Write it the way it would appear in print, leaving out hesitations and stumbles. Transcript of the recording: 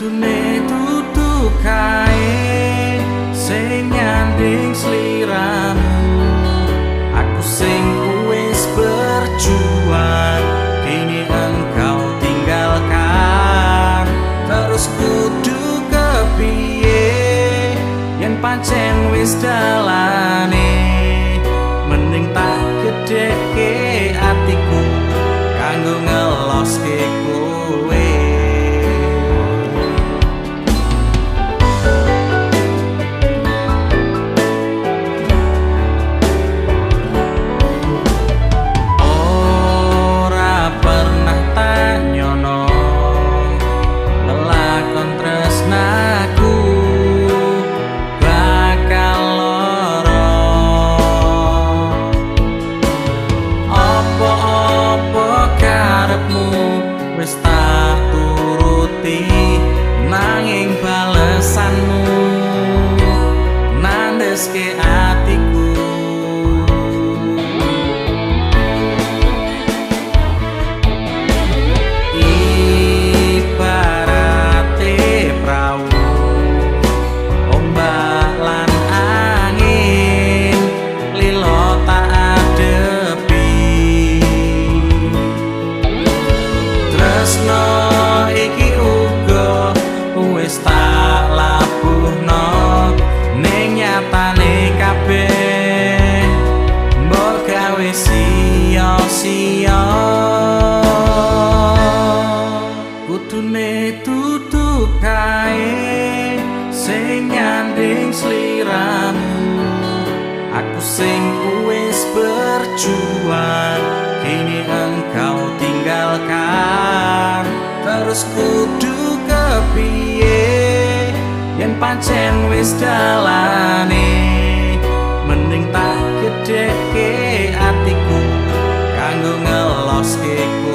Kudune dudu kae sing nyanding sliramu. Aku sing wis berjuang, kini engkau tinggalkan. Terus kudu kepiye yen pancen wis dalane? Mending tak gedheke atiku kanggo ngeloske kowe. Ora pernah tak nyono lelakon tresnaku bakal lara. Apa-apa karepmu wis tak turuti, nanging balesanmu nandeske atiku. Ibarate prau ombak lan angin lilo tak adepi. Tresno iki uga wis tak labuhno, ning nyatane kabeh mbok gawe sia-sia. Kudune dudu kae sing nyanding sliramu. Aku sing wis berjuang, kini engkau tinggalkan. Terus kudu kepiye yen pancen wis dalane? Mending tak gedheke atiku kanggo ngeloske.